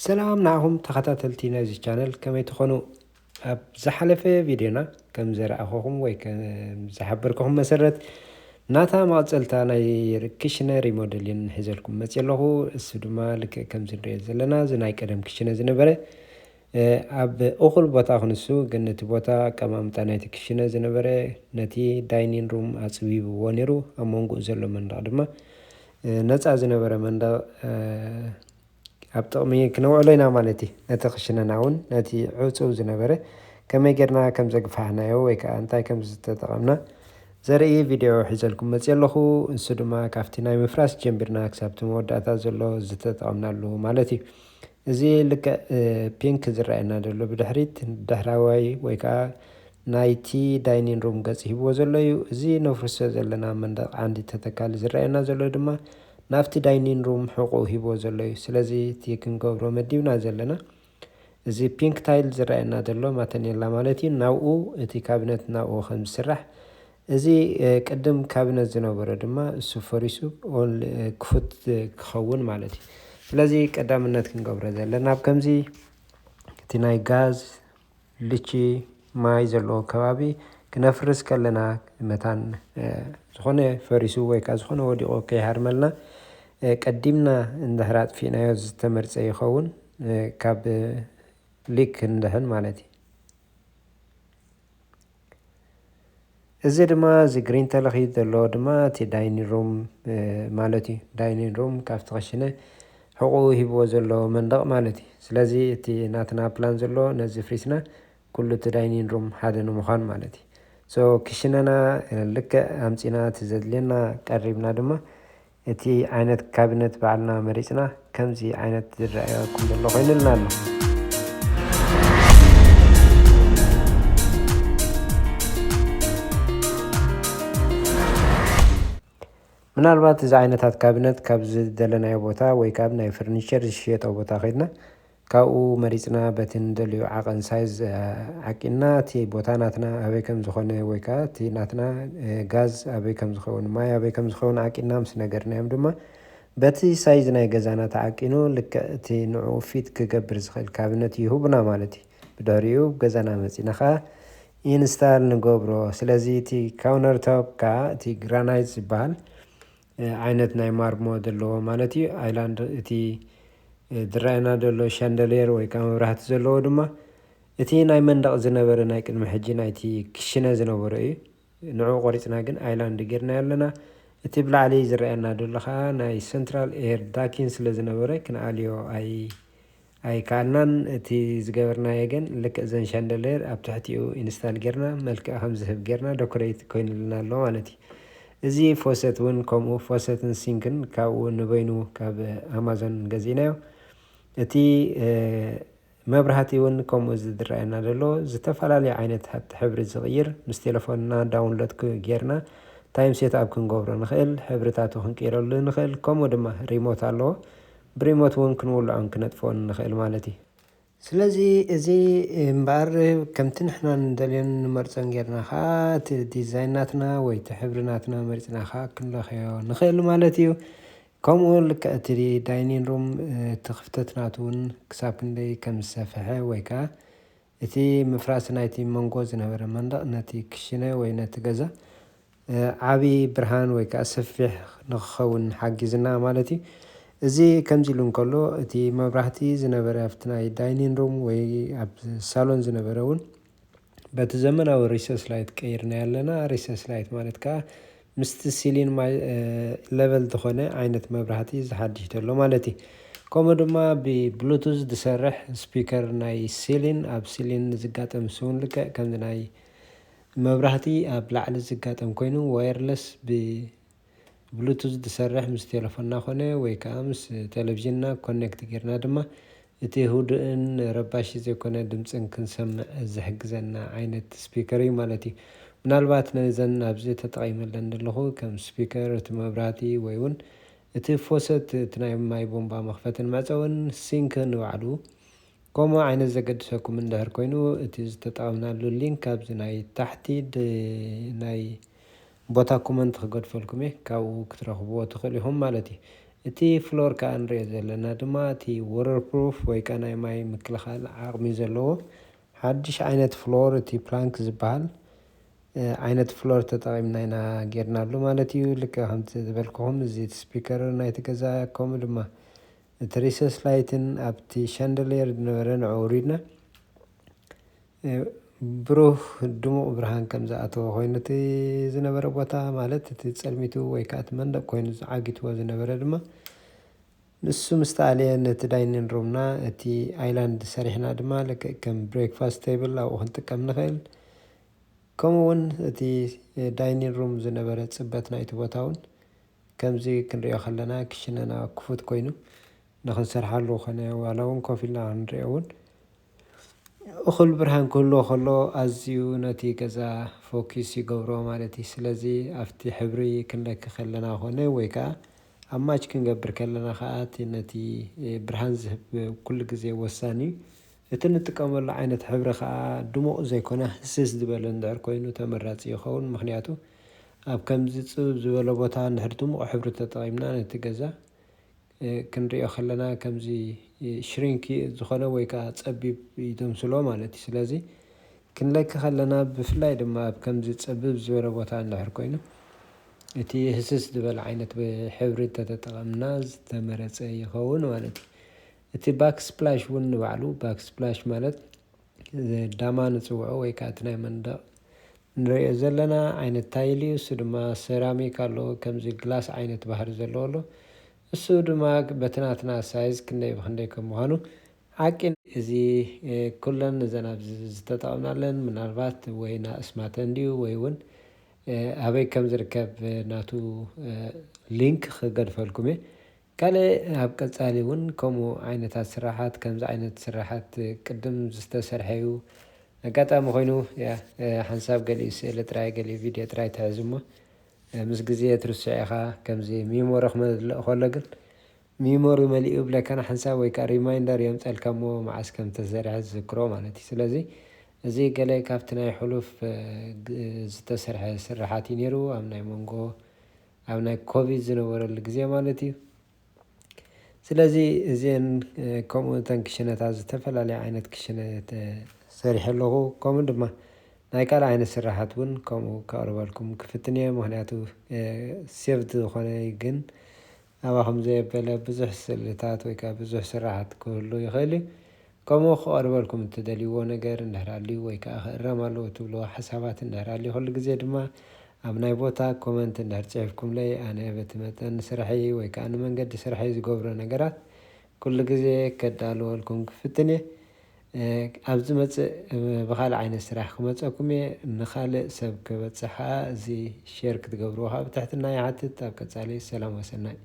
ሰላም ንዓኹም ተኸታተልቲ ናይዚ ቻነል፣ ከመይ ትኾኑ? ኣብ ዝሓለፈ ቪድዮና ከም ዘረኣኹኹም ወይ ከም ዝሓበርኩኹም መሰረት፣ ናታ መቐጸልታ ናይ ክሽነ ሪሞደሊን ሒዘልኩም መጽየ ኣለኹ። እሱ ድማ ልክዕ ከምዚ ንሪኦ ዘለና፣ እዚ ናይ ቀደም ክሽነ ዝነበረ፣ እ፣ ኣብ እኹል ቦታ ክንሱ፣ ግን እቲ ቦታ ኣቀማምጣ ናይቲ ክሽነ ዝነበረ ነቲ ዳይኒን ሩም ኣጽቢብዎ ነይሩ። ኣብ መንጎኡ ዘሎ መንደቕ ድማ፣ እ፣ ነጻ ዝነበረ መንደቕ፣ እ፣ ኣብ ጥቕሚ ክነውዕሎ ኢና ማለት እዩ። ነቲ ክሽነና እውን ነቲ ዕጹው ዝነበረ ከመይ ጌርና ከም ዘግፋሕናዮ ወይ ከዓ እንታይ ከም ዝተጠቐምና ዘርኢ ቪድዮ ሒዘልኩም መፅእ ኣለኹ። ንሱ ድማ ካብቲ ናይ ምፍራስ ጀምቢርና ክሳብ እቲ መወዳእታ ዘሎ ዝተጠቐምናሉ ማለት እዩ። እዚ ልክዕ፣ እ፣ ፒንክ ዝረኣየና ዘሎ ብድሕሪት ድሕራዋይ ወይ ከዓ ናይቲ ዳይኒን ሩም ገጽ ሂብዎ ዘሎ እዩ። እዚ ነፍርሶ ዘለና መንደቕ ዓንዲ ተተካሊ ዝረኣየና ዘሎ ድማ ናብቲ ዳይኒን ሩም ሕቑኡ ሂብዎ ዘሎ እዩ። ስለዚ እቲ ክንገብሮ መዲብና ዘለና፣ እዚ ፒንክ ታይል ዝረኣየና ዘሎ ማተኔላ ማለት እዩ። ናብኡ፣ እቲ ካቢነት ናብኡ ከም ዝስራሕ፣ እዚ፣ እ፣ ቅድም ካቢነት ዝነበሮ ድማ እሱ ፈሪሱ ኦል፣ እ፣ ክፉት፣ እ፣ ክኸውን ማለት እዩ። ስለዚ ቀዳምነት ክንገብሮ ዘለና ኣብ ከምዚ እቲ ናይ ጋዝ፣ ልቺ፣ ማይ ዘለዎ ከባቢ ክነፍርስ ከለና መታን፣ እ፣ ዝኾነ ፈሪሱ ወይ ከዓ ዝኾነ ወዲቑ ከይሃርመልና፣ እ፣ ቀዲምና እንድሕር ኣጥፊእናዮ ዝተመርጸ ይኸውን፣ እ፣ ካብ ሊክ ክንድሕን ማለት እዩ። እዚ ድማ እዚ ግሪን ተለኺ ዘሎ ድማ እቲ ዳይኒን ሩም፣ እ፣ ማለት እዩ። ዳይኒን ሩም ካብቲ ክሽነ ሕቑኡ ሂብዎ ዘሎ መንደቕ ማለት እዩ። ስለዚ እቲ ናትና ፕላን ዘሎ ነዚ ፍሪስና ኩሉ እቲ ዳይኒን ሩም ሓደ ንምዃን ማለት እዩ። ሶ ክሽነና፣ እ፣ ልክዕ ኣምጺና እቲ ዘድልየና ቀሪብና ድማ እቲ ዓይነት ካቢነት ባዕልና መሪጽና ከምዚ ዓይነት ዝረኣየኩም ዘሎ ኮይኑልና ኣሎ። ምናልባት እዚ ዓይነታት ካቢነት ካብ ዝደለናዮ ቦታ ወይ ካብ ናይ ፈርኒቸር ዝሽየጦ ቦታ ከይድና ካብኡ መሪጽና በቲ ንደልዮ ዓቐን ሳይዝ፣ እ፣ ዓቂንና እቲ ቦታ ናትና ኣበይ ከም ዝኾነ ወይ ከዓ እቲ ናትና፣ እ፣ ጋዝ ኣበይ ከም ዝኸውን፣ ማይ ኣበይ ከም ዝኸውን ዓቂንና ምስ ነገርናዮም ድማ በቲ ሳይዝ ናይ ገዛና ተዓቂኑ ልክዕ እቲ ንዕኡ ፊት ክገብር ዝኽእል ካቢነት ይህቡና ማለት እዩ። ብድሕሪኡ ገዛና መጺና ከዓ ኢንስታል ንገብሮ። ስለዚ እቲ ካውንተር ቶፕ ከዓ እቲ ግራናይት ዝበሃል፣ እ፣ ዓይነት ናይ ማርሞ ዘለዎ ማለት እዩ። ኣይላንድ እቲ፣ እ፣ ዝረኣየና ዘሎ ሻንደልየር ወይ ከዓ መብራህቲ ዘለዎ ድማ እቲ ናይ መንደቕ ዝነበረ ናይ ቅድሚ ሕጂ ናይቲ ክሽነ ዝነበሮ እዩ። ንዕኡ ቆሪጽና ግን ኣይላንድ ጌርናዮ ኣለና። እቲ ብላዕሊ ዝረኣየና ዘሎ ከዓ ናይ ሰንትራል ኤር ዳኪን ስለ ዝነበረ ክንኣልዮ ኣይ-፣ ኣይከኣልናን። እቲ ዝገበርናዮ ግን ልክዕ እዘን ሻንደልየር ኣብ ትሕቲኡ ኢንስታል ጌርና መልክዕ ከም ዝህብ ጌርና ደኮሬት ኮይኑልና ኣሎ ማለት እዩ። እዚ ፎሰት እውን ከምኡ፣ ፎሰትን ሲንክን ካብኡ ንበይኑ ካብ ኣማዞን ገዚእናዮ። እቲ፣ እ፣ መብራህቲ እውን ከምኡ እዚ ዝረኣየና ዘሎ ዝተፈላለየ ዓይነት ሕብሪ ዝቕይር ምስ ቴሌፎንና ዳውንሎድ ክ-፣ ጌርና ታይም ሴት ኣፕ ክንገብሮ ንኽእል፣ ሕብርታቱ ክንቅይረሉ ንኽእል። ከምኡ ድማ ሪሞት ኣለዎ። ብሪሞት እውን ክንውልዖን ክነጥፍኦን ንኽእል ማለት እዩ። ስለዚ እዚ እምበኣር ከምቲ ንሕና ንደልዮን ንመርጾን ጌርና ኸኣ እቲ ዲዛይን ናትና ወይ እቲ ሕብሪ ናትና መሪጽና ኸኣ ክንለኽዮ ንኽእል ማለት እዩ። ከምኡ ልክዕ እቲ ዳይኒን ሩም፣ እ፣ እቲ ክፍተት ናቱ እውን ክሳብ ክንደይ ከም ዝሰፍሐ ወይ ከኣ እቲ ምፍራስ ናይቲ መንጎ ዝነበረ መንደቕ ነቲ ክሽነ ወይ ነቲ ገዛ፣ እ፣ ዓቢ ብርሃን ወይ ከኣ ሰፊሕ ንኽኸውን ሓጊዝና ማለት እዩ። እዚ ከምዚ ኢሉ እንከሎ፣ እቲ መብራህቲ ዝነበረ ኣብቲ ናይ ዳይኒን ሩም ወይ ኣብ ሳሎን ዝነበረ እውን በቲ ዘመናዊ ሪሰስ ላይት ቀይርናዮ ኣለና። ሪሰስ ላይት ማለት ከኣ ምስቲ ሲሊን ማይ፣ እ፣ ለቨል ዝኾነ ዓይነት መብራህቲ ዝሓድሽ ዘሎ ማለት እዩ። ከምኡ ድማ ብብሉቱዝ ዝሰርሕ ስፒከር ናይ ሲሊን፣ ኣብ ሲሊን ዝጋጠም እሱ እውን ልክዕ ከምዚ ናይ መብራህቲ ኣብ ላዕሊ ዝጋጠም ኮይኑ ዋየርለስ ብ ብሉቱዝ ዝሰርሕ ምስ ቴሌፎንና ኮነ ወይ ከኣ ምስ ቴሌቪዥንና ኮኔክት ጌርና ድማ እቲ ህዱእን ረባሺ ዘይኮነ ድምጽን ክንሰምዕ ዝሕግዘና ዓይነት ስፒከር እዩ ማለት እዩ። ምናልባት ነዘን ኣብዚ ተጠቒመለን ዘለኹ ከም ስፒከር፣ እቲ መብራህቲ ወይ እውን እቲ ፎሰት፣ እቲ ናይ ማይ ቦምባ መኽፈትን መዕጸውን ሲንክ ንባዕሉ ከምኡ ዓይነት ዘገድሰኩም እንድሕር ኮይኑ፣ እቲ ዝተጠቐምናሉ ሊንክ ኣብዚ ናይ ታሕቲ ድ-፣ ናይ ቦታ ኮመንት ክገድፈልኩም እየ፣ ካብኡ ክትረኽብዎ ትኽእሉ ኢኹም ማለት እዩ። እቲ ፍሎር ከዓ ንሪኦ ዘለና ድማ እቲ ወተር ፕሩፍ ወይ ከዓ ናይ ማይ ምክልኻል ዓቕሚ ዘለዎ ሓድሽ ዓይነት ፍሎር፣ እቲ ፕላንክ ዝበሃል ዓይነት ፍሎር ተጠቒምና ኢና ጌርናሉ ማለት እዩ። ልክዕ ከምቲ ዝበልኩኹም፣ እዚ እቲ ስፒከር ናይቲ ገዛ፣ ከምኡ ድማ እቲ ሪሰስ ላይትን ኣብቲ ሻንደሊየር ዝነበረ ንዑ ኣውሪድና፣ ብሩህ ድሙቕ ብርሃን ከም ዝኣተወ ኮይኑ፣ እቲ ዝነበረ ቦታ፣ ማለት እቲ ጸልሚቱ ወይ ከዓ እቲ መንደቕ ኮይኑ ዝዓጊትዎ ዝነበረ ድማ፣ ንሱ ምስ ተኣልየ፣ ነቲ ዳይኒን ሩምና እቲ ኣይላንድ ሰሪሕና ድማ ልክዕ ከም ብሬክፋስት ቴብል ኣብኡ ክንጥቀም ንኽእል። ከምኡ እውን እቲ ዳይኒን ሩም ዝነበረ ጽበት ናይቲ ቦታ እውን ከምዚ ክንሪኦ ከለና ክሽነና ክፉት ኮይኑ ንኽንሰርሓሉ ኮነ ዋላ እውን ኮፍ ኢልና ክንሪኦ እውን እኹል ብርሃን ክህልዎ ከሎ ኣዝዩ ነቲ ገዛ ፎኪስ ይገብሮ ማለት እዩ። ስለዚ ኣብቲ ሕብሪ ክንለኪ ከለና ኮነ ወይ ከዓ ኣብ ማች ክንገብር ከለና ከዓ እቲ ነቲ ብርሃን ዝህብ ኩሉ ግዜ ወሳኒ እዩ። እቲ ንጥቀመሉ ዓይነት ሕብሪ ከዓ ድሙቕ ዘይኮነ ህስስ ዝበለ እንድሕር ኮይኑ ተመራፂ ይኸውን። ምኽንያቱ ኣብ ከምዚ ፅብብ ዝበለ ቦታ እንድሕር ድሙቕ ሕብሪ ተጠቒምና ነቲ ገዛ ክንሪኦ ከለና ከምዚ ሽሪንክ ዝኾነ ወይ ከዓ ፀቢብ ይደምስሎ ማለት እዩ። ስለዚ ክንለኪ ከለና ብፍላይ ድማ ኣብ ከምዚ ፀብብ ዝበለ ቦታ እንድሕር ኮይኑ እቲ ህስስ ዝበለ ዓይነት ሕብሪ እንተተጠቐምና ዝተመረፀ ይኸውን ማለት እዩ። እቲ ባክ ስፕላሽ እውን ንባዕሉ፣ ባክ ስፕላሽ ማለት ዳማ ንፅውዖ ወይ ከዓ እቲ ናይ መንደቕ ንሪኦ ዘለና ዓይነት ታይል እዩ። እሱ ድማ ሴራሚክ ኣሎ፣ ከምዚ ግላስ ዓይነት ባህሪ ዘለዎ ኣሎ። እሱ ድማ በቲ ናትና ሳይዝ ክንደይ ብክንደይ ከም ምዃኑ ሓቂ እዚ ኩለን እዘን ኣብዚ ዝተጠቐምናለን ምናልባት ወይ ናእስማተን ድዩ ወይ እውን ኣበይ ከም ዝርከብ ናቱ ሊንክ ክገድፈልኩም እየ። ካልእ ኣብ ቀጻሊ እውን ከምኡ ዓይነታት ስራሓት፣ ከምዚ ዓይነት ስራሓት ቅድም ዝተሰርሐ እዩ። ኣጋጣሚ ኮይኑ፣ ያ፣ ሓንሳብ ገሊኡ ስእሊ ጥራይ፣ ገሊኡ ቪድዮ ጥራይ ትሕዝ እሞ፣ ምስ ግዜ ትርስዖ ኢኻ። ከምዚ ሚሞሪ ክመልእ ከሎ ግን፣ ሚሞሪ መሊኡ ይብለካ፣ ንሓንሳብ ወይ ከዓ ሪማይንደር የምፀልካ እሞ፣ መዓስ ከም ተሰርሐ ዝዝክሮ ማለት እዩ። ስለዚ፣ እዚ ገለ ካብቲ ናይ ሕሉፍ፣ እ፣ ግ-፣ ዝተሰርሐ ስራሓት እዩ ነይሩ፣ ኣብ ናይ መንጎ፣ ኣብ ናይ ኮቪድ ዝነበረሉ ግዜ ማለት እዩ። ስለዚ እዚአን፣ እ፣ ከምኡ እተን ክሽነታት ዝተፈላለየ ዓይነት ክሽነ ተሰሪሐ ኣለኹ። ከምኡ ድማ ናይ ካልእ ዓይነት ስራሓት እውን ከምኡ ከቕርበልኩም ክፍትን እየ። ምኽንያቱ፣ እ፣ ሴቭድ ዝኾነ ግን ኣባኹም ዘየበለ ብዙሕ ስእልታት ወይ ከዓ ብዙሕ ስራሓት ክህሉ ይኽእል እዩ። ከምኡ ክቐርበልኩም እትደልይዎ ነገር እንድሕር ኣልዩ ወይ ከዓ ክእረም ኣለዎ እትብልዎ ሓሳባት እንድሕር ኣልዩ፣ ኩሉ ግዜ ድማ ኣብ ናይ ቦታ ኮመንት እንድሕር ጽሒፍኩምለይ፣ ኣነ በቲ መጠን ስርሐይ ወይ ከዓ ንመንገዲ ስርሐይ ዝገብሮ ነገራት ኩሉ ግዜ ከዳልወልኩም ክፍትን እየ። እ፣ ኣብ ዝመጽእ፣ እ፣ ብኻልእ ዓይነት ስራሕ ክመጸኩም እየ። ንኻልእ ሰብ ክበጽሕ ኸኣ እዚ ሼር ክትገብርዎ ኸኣ ብትሕትና ይሓትት። ኣብ ቀጻሊ ሰላም ወሰናይ።